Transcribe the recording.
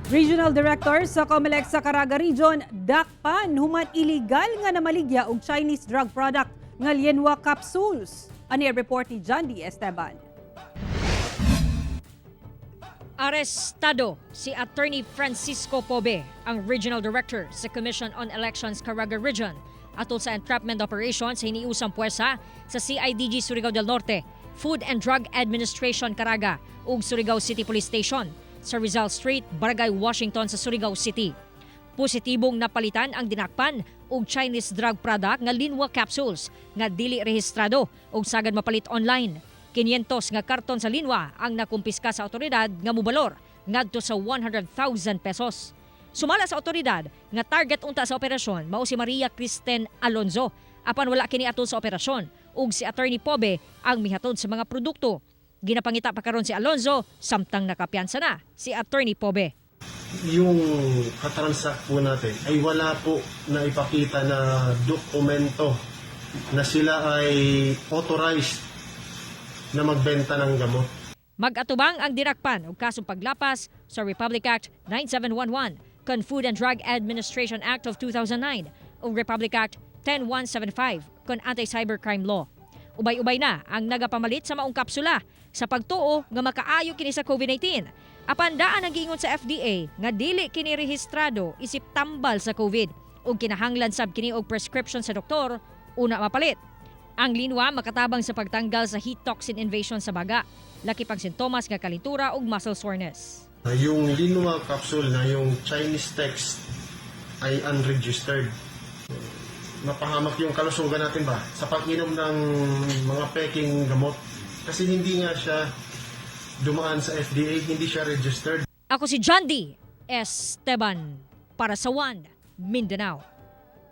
Regional Director sa COMELEC sa Caraga Region, dakpan human illegal nga namaligya og Chinese drug product nga Lianhua capsules. Ani ang report ni John D. Esteban. Arestado si Attorney Francisco Pobe, ang Regional Director sa Commission on Elections Caraga Region, atol sa entrapment operation sa hiniusang puwersa sa CIDG Surigao del Norte, Food and Drug Administration Caraga ug Surigao City Police Station sa Rizal Street, Barangay Washington sa Surigao City. Positibong napalitan ang dinakpan og Chinese drug product nga Linwa capsules nga dili rehistrado ug sagad mapalit online. 500 nga karton sa Linwa ang nakumpiska sa otoridad nga mubalor ngadto sa 100,000 pesos. Sumala sa otoridad nga target unta sa operasyon mao si Maria Kristen Alonzo, apan wala kini atol sa operasyon ug si Attorney Pobe ang mihatod sa mga produkto. Ginapangita pa karon si Alonzo samtang nakapiyansa na si Attorney Pobe. Yung katransact po natin ay wala po na ipakita na dokumento na sila ay authorized na magbenta ng gamot. Mag-atubang ang dinakpan og kasong paglapas sa Republic Act 9711 kon Food and Drug Administration Act of 2009 ug Republic Act 10175 kon Anti-Cybercrime Law. Ubay-ubay na ang nagapamalit sa maong kapsula sa pagtuo nga makaayo kini sa COVID-19. Apan daan ang giingon sa FDA nga dili kini rehistrado isip tambal sa COVID ug kinahanglan sab kini og prescription sa doktor una mapalit. Ang Linwa makatabang sa pagtanggal sa heat toxin invasion sa baga. Laki pang sintomas nga kalintura ug muscle soreness. Yung Linwa capsule na yung Chinese text ay unregistered. Mapahamak yung kalusugan natin ba sa pag-inom ng mga peking gamot? Kasi hindi nga siya dumaan sa FDA, hindi siya registered. Ako si John D. Esteban para sa One Mindanao.